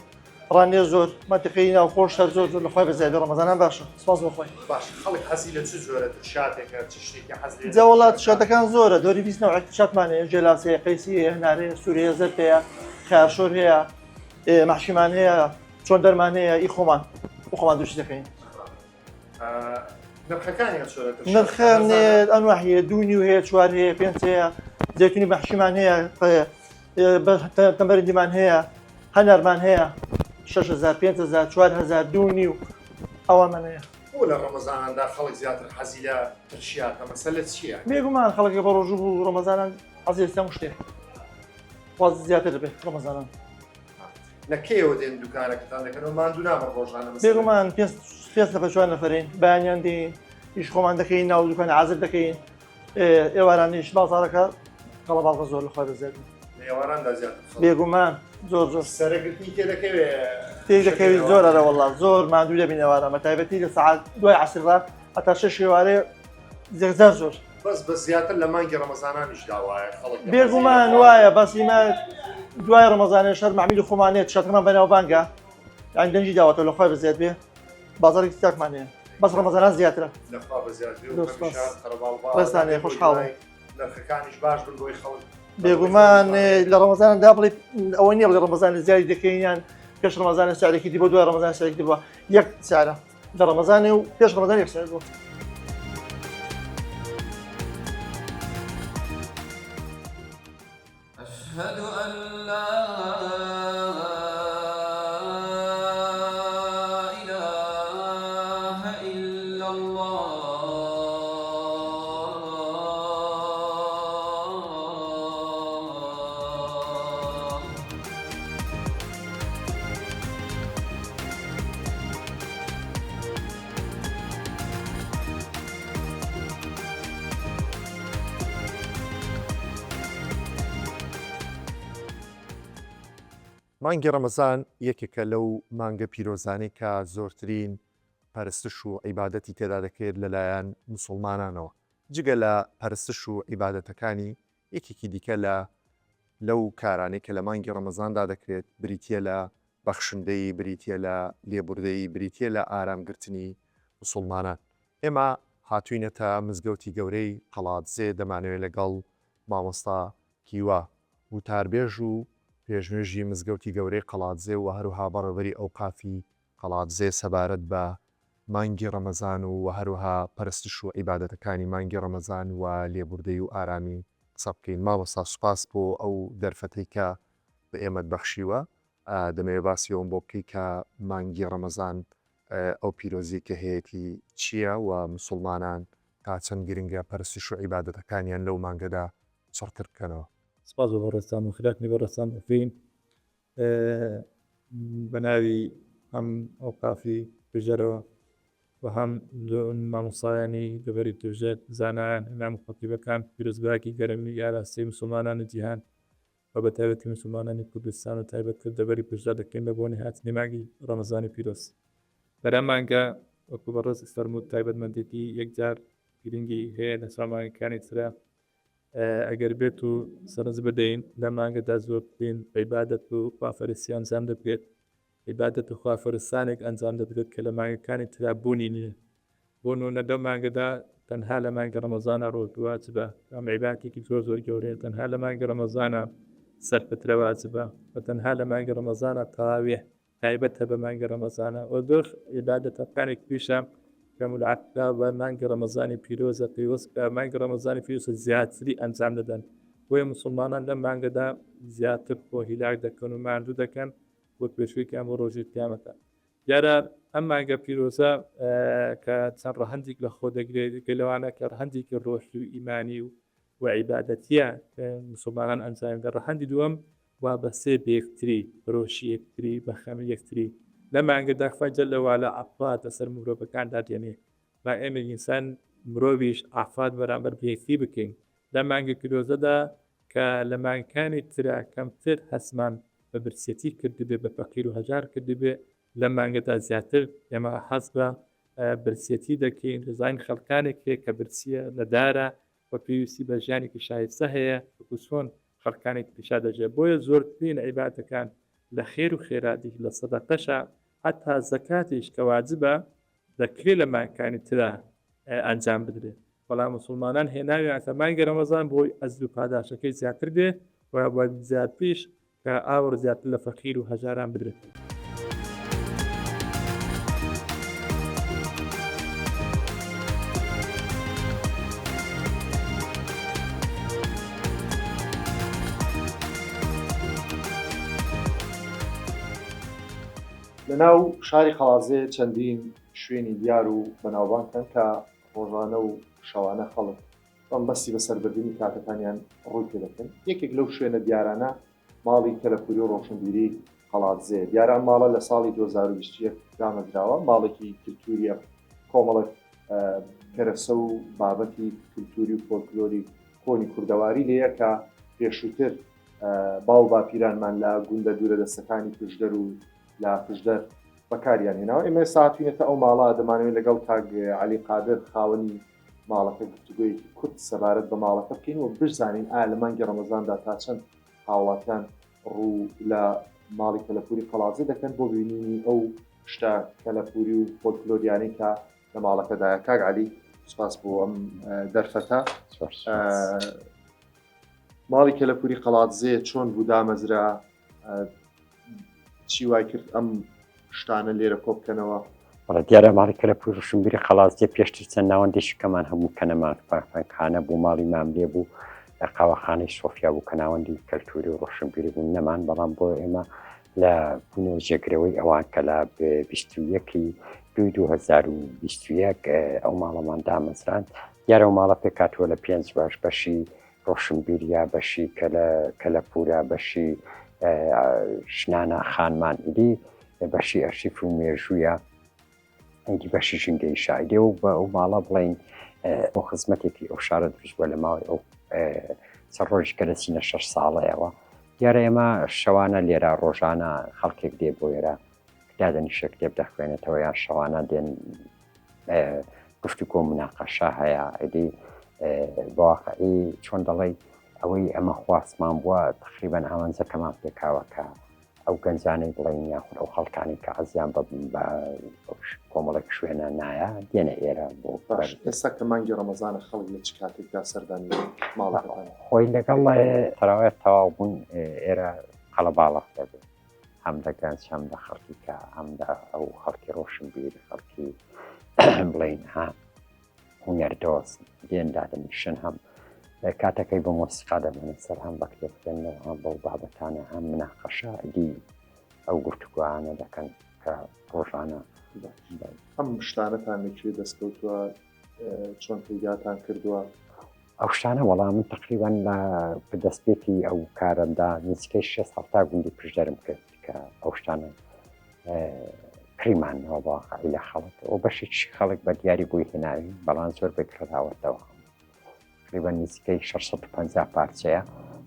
ڕانێ زۆر مەتیقی ناوخۆش هەر زۆر زۆر لەخوای بەزیادە ڕەمەزانان باشە سپاس بۆ خۆی باش خەڵک حەزی لە چ جۆرە ترشاتێکە چ شتێکی حەز لێ جا وەڵا ترشاتەکان زۆرە دۆری 20 نەوعێک ترشاتمان هەیە گێلاس هەیە قەیسی هەیە هەنار هەیە سوور هەیە زەرد هەیە خیارشۆر هەیە مەحشیمان هەیە چۆن دەرمان هەیە ئی خۆمان بۆ خۆمان دروستی دەکەین. نرخەکانیان چۆنە ترشیات؟ نرخیان ئەنواع هەیە دوو نیو هەیە چوار هەیە پێنج هەیە زەیتونی بەحشیمان هەیە تەمەرندیمان هەیە هەنارمان هەیە 6000 5000 4000 دوو نیو ئەوانمان هەیە. بۆ لە ڕەمەزاناندا خەڵک زیاتر حەزی لە ترشیاتە مەسەلە چییە؟ بێگومان خەڵک بە ڕۆژوو بوو ڕەمەزانان حەزی لە هەموو شتێ خواز زیاتر دەبێت ڕەمەزانان. لە کەیەوە دێن دوکانەکەتان دەکەنەوە ماندوو نابن ڕۆژانە مەسەلەن؟ بێگومان پێنج پێنج نەفەر چوار نەفەرین بەیانیان دێین ئیش خۆمان دەکەین ناو دوکان حازر دەکەین ئێوارانیش بازاڕەکە قەڵەباڵغە زۆر لە خوا بەزیاد لە ئێواراندا زیاتر خەڵک بێگومان زۆر زۆر سەرەگرتنی تێ دەکەوێ تێ دەکەوی زۆر ئەرە وەڵا زۆر ماندوو دەبین ئێواران بە تایبەتی لە سەعات دوای عەسرڕا هەتا شەش ئێوارێ زێزار زۆر بەس بە زیاتر لە مانگی ڕەمەزانانیشدا وایە خەڵک بێگومان وایە بەس ئیمە دوای ڕەمەزانێ شەر مەعمیلی خۆمانێت شەتەمان بەناوبانگە یان دەنگی داوەتەوە لە خوای بەزیاد بێ بازاڕێکی چاکمان هەیە بەس ڕەمەزانان زیاترە لەخوا بەزیاد بێ و هەمیشە قەرەباڵغ ڕێزتان هەیە خۆشحاڵم نرخەکانیش باش بن بۆی خەڵک بێگومان لە ڕەمەزاندا بڵێ ئەوە نییە بڵێ ڕەمەزان زیادی دەکەین یان پێش ڕەمەزان سعرێکی دی بۆ دوای ڕەمەزان سعرێکی دی بووە یەک سعرە لە ڕەمەزانێ و پێش ڕەمەزان یەک سعر بوو. أشهد أن لا إله إلا اللە. مانگی ڕەمەزان یەکێکە لەو مانگە پیرۆزانەی کە زۆرترین پەرستش و عیبادەتی تێدا دەکرێت لەلایەن موسوڵمانانەوە، جگە لە پەرستش و عیبادەتەکانی یەکێکی دیکە لە لەو کارانەی کە لە مانگی ڕەمەزاندا دەکرێت بریتییە لە بەخشندەیی، بریتییە لە لێبوردەیی، بریتییە لە ئارامگرتنی موسوڵمانان. ئێمە هاتووینەتە مزگەوتی گەورەی قەڵادزێ دەمانەوێت لەگەڵ مامۆستا هیوا، وتاربێژ و پێشنوێژی مزگەوتی گەورەی قەڵادزێ و هەروەها بەڕێوەبەری ئەوقافی قەڵادزێ سەبارەت بە مانگی ڕەمەزان و هەروەها پەرستش و عیبادەتەکانی مانگی ڕەمەزان و لێبوردەیی و ئارامی قسە بکەین. مامۆستا سوپاس بۆ ئەو دەرفەتەی کە بە ئێمەت بەخشیوە. دەمەوێت باسی ئەوەم بۆ بکەی کە مانگی ڕەمەزان ئەو پیرۆزیەی کە هەیەتی چییە و مسوڵمانان تا چەند گرنگە پەرستش و عیبادەتەکانیان لەو مانگەدا چڕتر بکەنەوە؟ سپاس بۆ بەڕێزتان و خێرهاتنی بەڕێزتان دەکەین بە ناوی هەم ئەوقافی توێژەرەوە و هەم مامۆستایانی دەڤەری توێژەر زانایان ئیمام و خەتیبەکان پیرۆزبایەکی گەرمی ئاراستەی موسڵمانانی جیهان و بە تایبەتی موسڵمانانی کوردستان و تایبەت تر دەڤەری پشدەر دەکەین بە بۆنەی هاتنی مانگی ڕەمەزانی پیرۆز. بەرام مانگە وەکو بەڕێز فەرمووت تایبەتمەندێتی یەکجار گرنگی هەیە لە چاو مانگەکانی ترە ئەگەر بێت و سەرنج بدەین لە مانگەدا زۆرترین عیبادەت و خواپەرستی ئەنجام دەدرێت عیبادەت و خواپەرستانێک ئەنجام دەدرێت کە لە مانگەکانی ترا بوونی نییە بۆ نمونە لەو مانگەدا تەنها لە مانگی ڕەمەزانە ڕۆژوو واجبە ئەم عیبادەتێکی زۆر زۆر گەورەیە تەنها لە مانگی ڕەمەزانە سەرفترە واجبە و تەنها لە مانگی ڕەمەزانە تەراویح تایبەتە بە مانگی ڕەمەزانە و زۆر عیبادەتەکانێک تریشە کە مولعەق کراوە بە مانگی ڕەمەزانی پیرۆزە پەیوەست کرا مانگی ڕەمەزانی پیرۆزە زیاتری ئەنجام دەدەن بۆیە موسڵمانان لەم مانگەدا زیاتر خۆ هیلاک دەکەن و ماندوو دەکەن بۆ پێشوەیکیان بۆ ڕۆژی قیامەتە دیارە ئەم مانگە پیرۆزە کە چەند ڕەهەندێک لە خۆ دەگرێت یەکێ لەوانە کە ڕەهەندێکی ڕۆحی و ئیمانی و و عیبادەتیە کە مسلمانان ئەنجامی دەن ڕەهەندی دووەم وابەستەیە بە یەکتری، پەرۆشی یەکتری، بە خەمی یەکتری. لەم مانگەدا خوای جل وعلا عەفات بەسەر مرۆڤەکاندا دێنێ. با ئێمەی ئینسان مرۆڤیش عەفات بەرامبەر بە یەکتری بکەین. لەم مانگە پیرۆزەدا کە لە مانگەکانی ترا کەمتر هەستمان بە برسیەتی کردبێ، بە فەقیر و هەژار کردبێ، لەم مانگەدا زیاتر ئێمە هەست بە برسیەتی دەکەین، دەزانین خەڵکانێک هەیە کە برسیە، نەدارە، و پێویستی بە ژیانێکی شایستە هەیە وەکو چۆن خەڵکانی تریشا دەژێ بۆیە زۆرترین عیبادەکان لە خێر و خێراتیش لە سەدەقەشا حەتا زەکاتیش کە واجبە دەکرێ لە مانگەکانی ترا ئەنجام بدرێ بەڵام موسڵمانان هێناویانتە مانگی رەمەزان بۆی ئەجر و پاداشەکەی زیاتر بێ و زیاتریش کە ئاوڕ زیاتر لە فەقیر و هەژاران بدرێت. لە ناو شاری قەڵادزێ چەندین شوێنی دیار و بەناوبانگ هەن کە ڕۆژانە و شەوانە خەڵک بەمبەستی بەسەربردنی کاتەکانیان ڕووی پێدەکەن. یەکێک لەو شوێنە دیارانە ماڵی کەلەپوری و ڕۆشنبیری قەڵادزێ. دیارە ئەم ماڵە لە ساڵی 2021 دامەزراوە، ماڵێکی کلتوریە، کۆمەڵێک کەرەسە و بابەتی کلتوری و فۆلکلۆری کۆنی کوردەواری لێیە کە پێشووتر باو باپیرانمان لە گوندە دوورە دەستەکانی پشدەر و لە پشدەر بەکاریان هێناوە. ئێمە ئێستا هاتوینەتە ئەو ماڵە، دەمانەوێت لەگەڵ کاک عەلی قادر خاوەنی ماڵەکە گفتوگۆیەکی کورت سەبارەت بە ماڵەکە بکەین و بشزانین ئایا لە مانگی ڕەمەزاندا تا چەند هاوڵاتیان ڕوو لە ماڵی کەلەپوری قەڵادزێ دەکەن بۆ بینینی ئەو شتە کەلەپوری و فۆلکلۆریانەی کە لە ماڵەکەدایە. کاک عەلی سپاس بۆ ئەم دەرفەتە. ماڵی کەلەپوری قەڵادزێ چۆن بوو دامەزرا؟ چی وای کرد ئەم شتانە لێرە کۆ بکەنەوە؟ بەڵێ دیارە ماڵی کەلەپوور ڕوشنبیری قەڵادزێ پێشتر چەند ناوەندێکی کەمان هەبوو کە نەمان فەرهەنگخانە بوو ماڵی ماملێ بوو قاوەخانەی سۆفیا بوو کە ناوەندی کەلتوری و ڕۆشنبیری بوون نەمان بەڵام بۆ ئێمە لە بوونەوە جێگرەوەی ئەوان کە لە 21 دوی 2021 ئەو ماڵەمان دامەزراند دیارە ئەو ماڵە پێکهاتووە لە پێنج بەش بەشی ڕۆشنبیریە، بەشی کەلەپوورە، بەشی ژنانە خانمان ئیدی بەشی ئەرشیف و مێژوویە، ئیدی بەشی ژینگەیشە. ئیدی ئەو بە ئەو ماڵە بڵێین بۆ خزمەتێکی ئەو شارە دروست بووە لە ماوەی ئەو چەند ڕۆژی کە دەچینە شەش ساڵەیەوە. دیارە ئێمە شەوانە لێرە ڕۆژانە خەڵکێک دێ بۆ ئێرە دادەنیشێ کتێب دەخوێنێتەوە یان شەوانە دێن گفتوگۆ مناقەشە هەیە ئیدی بەواقعی چۆن دەڵێی ئەوەی ئەمە خواستمان بووە تقریبان ئامانجەکەمان پێکاوە کە ئەو گەنجانەی بڵین یاخود ئەو خەڵکانی کە عزیان بە کۆمەڵێک شوێنە نایە دێنە ئێرە بۆ باش ئێستا کە مانگی ڕەمەزانە خەڵک لە چ کاتێکدا سەردانی ماڵەکەتان خۆی لەگەڵ تەراوێت تەواو بوون ئێرە قەڵەباڵغ دەبێت هەم لە گەنج هەم لە خەڵکی کە هەم لە ئەو خەڵکی ڕۆشنبیر خەڵکی بڵین ها هونەر دۆست دێن دادەنیشن هەم کاتەکەی بە مۆسیقا دەبەنە سەر هەم بە کتێب خوێندنەوە هەم بەو بابەتانە هەم مناقەشە دی ئەو گفتوگۆیانە دەکەن کە ڕۆژانە ئەم شتانەتان لەکوێ دەستکەوتووە چۆن پەیداتان کردووە؟ ئەو شتانە وەڵا من تقریبان لە دەستپێکی ئەو کارەمدا نزیکەی شێست حەفتا گوندی پشدەرم کرد کە ئەو شتانە کڕیمانەوە بەواقعی لە خەڵک و بەشێکی خەڵک بە دیاری بۆی هێناوین بەڵام زۆر بە کڕراوەتەوە تقریبا نزیکەی 650 پارچەیە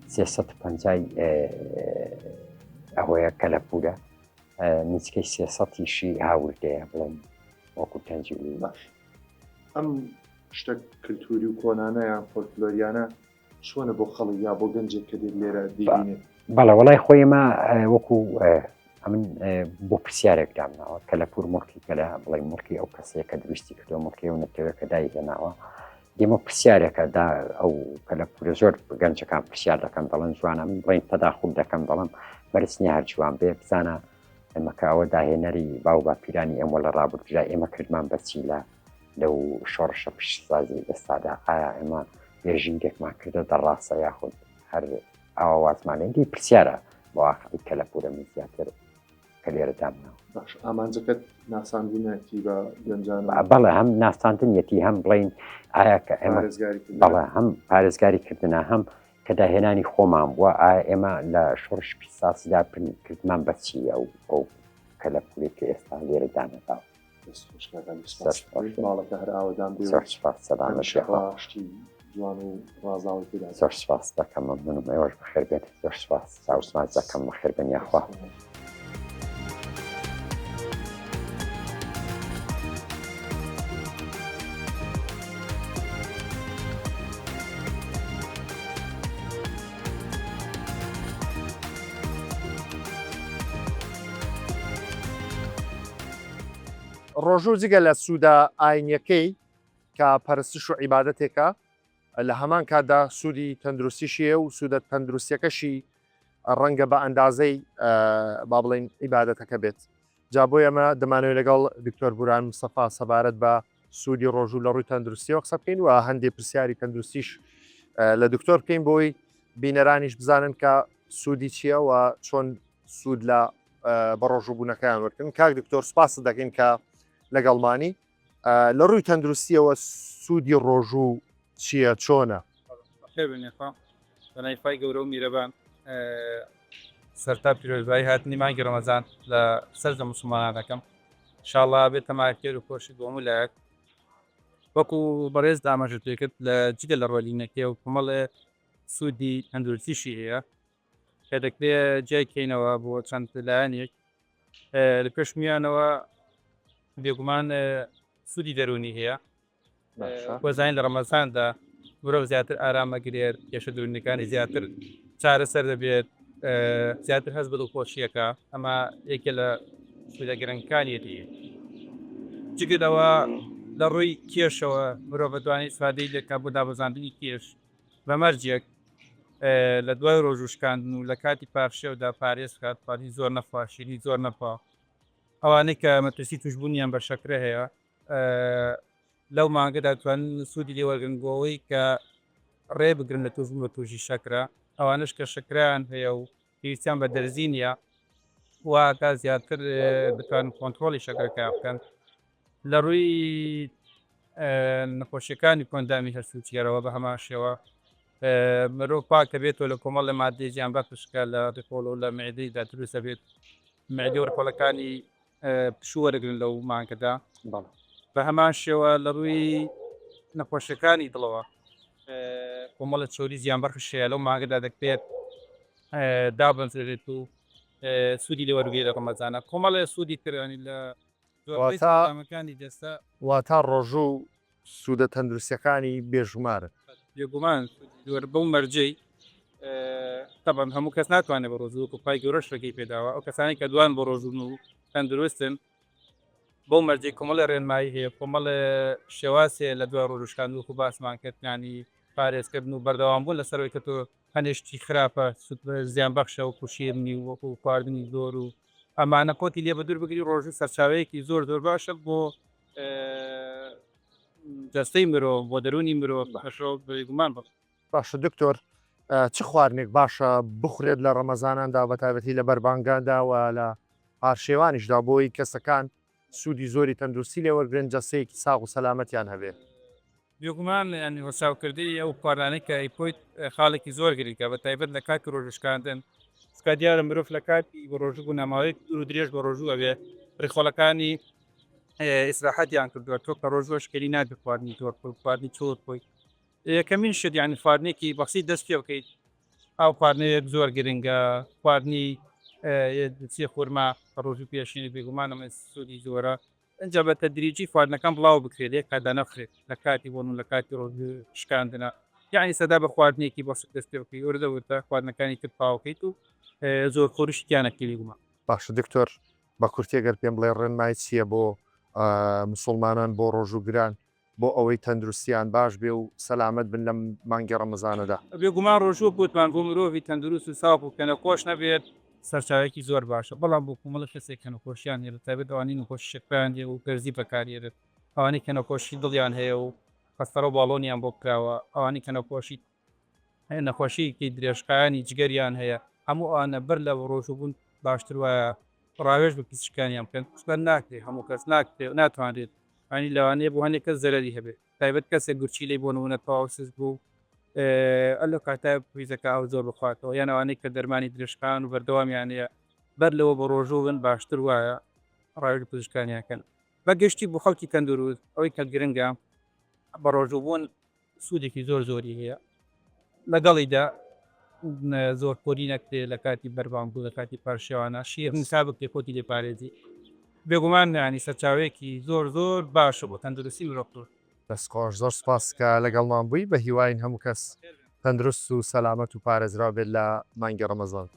350 ئەوەیە کەلەپورە نزیکەی سێسەتیشی هاوردەیە بڵێن وەکو تەنجیلی باش ئەم شتە کللتوری و کۆنانە یان فۆلکلۆریانە چۆنە بۆ خەڵک یا بۆ گەنجێک کە دێت لێرە دەیبینێت؟ بەڵێ وەڵای خۆی ئێمە وەکو ئەمن بۆ پرسیارێک دامناوە کە لە پور مڵکی کە لە بڵێ مڵکی ئەو کەسەیە کە دروستی کردو مڵکی و نەتەوەیە کە دای هێناوە دێمە پرسیارێکە دا ئەو کە لە پورە زۆر گەنجەکان پرسیار دەکەن دەڵێن جوانە من بڵین تەداخول دەکەم دەڵم مەرج نییە هەر جوان بێ بزانە ئێمە کە ئەوە داهێنەری باو باپیرانی ئێمە لە ڕابردوودا ئێمە کردمان بەچی لە لەو شۆڕشە پیشەسازی ئێستادا ئایا ئێمە بێژینگێکمان کردە دەڕاستە یاخود هەر ئاوا وازمان لێ دی پرسیارە بە واقعی کەلەپوورە من زیاتر کە لێرە دامناوە. باش ئامانجەکەت ناساندنیەتی بە گەنجان و بەڵێ هەم ناساندنیەتی هەم بڵین ئایا کە ئێمە پارێزگاری کردنە. بەڵێ هەم پارێزگاری کردنە هەم کە داهێنانی خۆمان بووە ئایا ئێمە لە شۆڕشی پیشەسازیدا کردمان بە چی ئەو ئەو کەلەپوورەی کە ئێستا لێرە دانراوە. دەست خۆش کاک عەلی سپاس ماڵەکە هەر ئاوەدان بێ زۆر سپاس سەلامەت هەمیشە شتی جوان و ڕازاوەی تێدا زۆر سپاس دەکەم مەمنونم ئێوەش بەخێر بێن زۆر سپاس چاوسماچ دەکەم بەخێر بێن یاخوا. ڕۆژوو جگە لە سوودە ئاینیەکەی کە پەرستش و عیبادەتێکە لە هەمان کاتدا سوودی تەندروستیشی هەیە و سوودە تەندروستیەکەشی ڕەنگە بە ئەندازەی با بڵێین عیبادەتەکە بێت جا بۆ ئێمە دەمانەوێت لەگەڵ دکتۆر بوران مستەفا سەبارەت بە سوودی ڕۆژوو لە ڕووی تەندروستیەوە قسە بکەین و هەندێک پرسیاری تەندروستیش لە دکتۆر بکەین بۆی بینەرانیش بزانن کە سوودی چییە و چۆن سوود لە. بە ڕۆژووبوونەکەیان وەرگن کاک دکتۆر سپاست دەکەین کە لەگەڵمانی لە ڕووی تەندروستیەوە سوودی ڕۆژوو چییە چۆنە؟ بەناوی خوای گەورە و میرەبان سەرتا پیرۆزبایی هاتنی مانگی ڕەمەزان لە سەرجەم موسڵمانان دەکەم شاڵا بێتە ماکێر و خۆشی بۆ هەموو لایەک وەکو بەڕێز ئاماژەت پێکرد لە جگە لە ڕۆلینەکەی و کۆمەڵێ سوودی تەندروستیشی هەیە کە دەکرێت جیای کەینەوە بۆ چەند لایەنێک لە پێش میانەوە بێگومان سوودی دەروونی هەیە وەزانین لە ڕەمەزاندا مرۆڤ زیاتر ئارامەگرێت کێشە دەروونیەکانی زیاتر چارەسەر دەبێت زیاتر هەست بە دڵخۆشیەکە ئەمە یەکێ لە سوودە گرنگەکانیەتی جگە لەوە لە ڕووی کێشەوە مرۆڤ دەتوانێت ئیسفادەی لێکا بۆ دابەزاندنی کێش بە مەرجێک لە دوای ڕۆژوو شکاندن و لە کاتی پارشێودا پارێز بکات خواردنی زۆر نەخوا شیرینی زۆر نەخوا ئەوانەی کە مەترسی توشبوونیان بە شەکرە هەیە لەو مانگەدا توانن سوودی لێ وەرگرن بۆ ئەوەی کە ڕێ بگرن لە توشبوون بە تووشی شەکرە ئەوانەش کە شەکرەیان هەیە و پێویستیان بە دەرزی نییە واتا زیاتر بتوانن کۆنترۆڵی شەکرەکەیان بکەن لە ڕووی نەخۆشیەکانی کۆندامی هەرس و جگەرەوە بە هەمان شێوە مرۆڤ پاک دەبێتەوە لە کۆمەڵ لە مادەی زیان بەخش کە لە ڕیخۆڵ و لە معدەیدا دروست دەبێت معدە و ڕیخۆڵەکانی پشوو وەرەگرن لەو مانگەدا بە هەمان شێوە لە ڕووی نەخۆشیەکانی دڵەوە کۆمەڵە چۆری زیان بەخش هەیە لەو مانگەدا دەکرێت دابەزێنێت و سوودی لێ وەربگرێت لە ڕەمەزانە کۆمەڵێ سوودی ترانی لە واتا ڕۆژوو سوودە تەندروستیەکانی بێژومارن. بێگومان سوودی زۆر بەو مەرجەی تەبعەن هەموو کەس ناتوانێت بە ڕۆژوو وەکو خوای گەورەش ڕێگەی پێداوە ئەو کەسانەی کە دوان بە ڕۆژوون و تەندروستن بەو مەرجەی کۆمەڵێ ڕێنمایی هەیە کۆمەڵێ شێواز هەیە لە دوای ڕۆژوو شکاندن وەکو باسمان کرد یانی پارێزکردن و بەردەوام بوون لەسەر ئەوەی کە تۆ هەندێک شتی خراپە زیان بەخشە وەکو شیرنی و وەکو خواردنی زۆر و ئەمانە خۆتی لێ بەدوور بگری ڕۆژوو سەرچاوەیەکی زۆر زۆر باشە بۆ جەستەی مرۆڤ بۆ دەروونی مرۆڤ باشە بێگومان بەڵێ. باشە دکتۆر چ خواردنێک باشە بخورێت لە ڕەمەزاناندا بەتایبەتی لە بەربانگاندا و لە پارشێوانیشدا بۆی کەسەکان سوودی زۆری تەندروستی لێ وەرگرن جەستەیەکی ساغ و سەلامەتیان هەبێ؟ بێگومان یانی ڕەچاوکردنی ئەو خواردنانەی کە ئەیخۆیت خاڵێکی زۆر گرنگە بە تایبەت لە کاتی ڕۆژوو شکاندن چونکە دیارە مرۆڤ لە کاتی بەڕۆژوو بوونا ماوەیەکی دوور و درێژ بەڕۆژوو ئەبێ ڕیخۆڵەکانی ئیسراحەتیان کردووە تۆ کە ڕۆژووە شکێنی نابێ خواردنی زۆر بخۆی خواردنی چۆر بخۆی یەکەمین شت یانی خواردنێکی بەسیت دەست پێ بکەیت ئاو خواردنەوەیەک زۆر گرنگە خواردنی چی خورما ڕۆژوو پێشینی بێگومان ئەمە سوودی زۆرە ئینجا بە تەدریجی خواردنەکان بڵاو بکرێت یەک کاتدا نەخرێت لە کاتی بۆن و لە کاتی ڕۆژ شکاندنە یعنی سەدا بە خواردنێکی بەسیت دەست پێ بکەیت وردە وردە خواردنەکانی تر تەواو کەیت و زۆر خۆریشی تیا نەکەی بێگومان. باشە دکتۆر بە کورتی گەر پێم بڵێ ڕێنمای چیە بۆ مسوڵمانان بۆ ڕۆژووگران بۆ ئەوەی تەندروستیان باش بێ و سەلامەت بن لەم مانگی ڕەمەزانەدا؟ بێگومان ڕۆژوو وەک وتمان بۆ مرۆڤی تەندروست و ساغ و کە نەخۆش نەبێت سەرچاوەیەکی زۆر باشە، بەڵام بۆ کۆمەڵێک کەسێک کە نەخۆشیان هەیە بەتایبەت ئەوانەی نەخۆشی شەکرەیان هەیە و دەرزی بەکارهێنن، ئەوانەی کە نەخۆشی دڵیان هەیە و قەستەرە و باڵۆنیان بۆ کراوە، ئەوانەی کە نەخۆشی نەخۆشییەکی درێژخایەنی جگەریان هەیە، هەموو ئەوانە بەر لە ڕۆژووبوون باشتر وایە ڕاوێژ بە پزیشکانیان بکەن، چونکە ناکرێت هەموو کەس ناکرێت و ناتوانرێت یانی لەوانەیە بۆ هەندێک کەس زەرەری هەبێت تایبەت کەسێک گورچیلەی بۆ نموونە تەواو سست بوو لەو کاتە پێویستە ئاو زۆر بخواتەوە یان ئەوانەی کە دەرمانی درێژخایەن و بەردەوامیان هەیە بەر لەوە بە ڕۆژوو بن باشتر وایە ڕاوێژ بە پزیشکانیان کەن بە گشتی بۆ خەڵکی تەندروست ئەوەی کە گرنگە بە ڕۆژوو بوون سوودێکی زۆر زۆری هەیە لەگەڵیدا زۆر خۆری نەکرێت لە کاتی بەربانگ و لە کاتی پارشێوانە شیر نسا بکرێت خۆتی لێ پارێزی بێگومان ینی سەرچاوەیەکی زۆر زۆر باشە بۆ تەندروستی مرۆڤ. دەست خۆش زۆر سوپاس کە لەگەڵمان بووی بە هیواین هەموو کەس تەندروست و سەلامەت و پارێزراو بێت لە مانگی ڕەمەزان.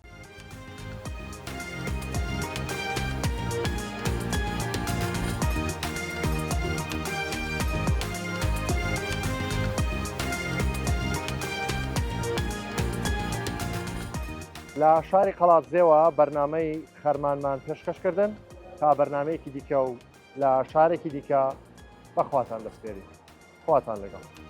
لە شاری قەڵادزێوە بەرنامەی خەرمانمان پێشکەش کردن تا بەرنمەیەکی دیکە و لە شارێکی دیکە بەخواتان دەسپێری خواتان لەگەڵ.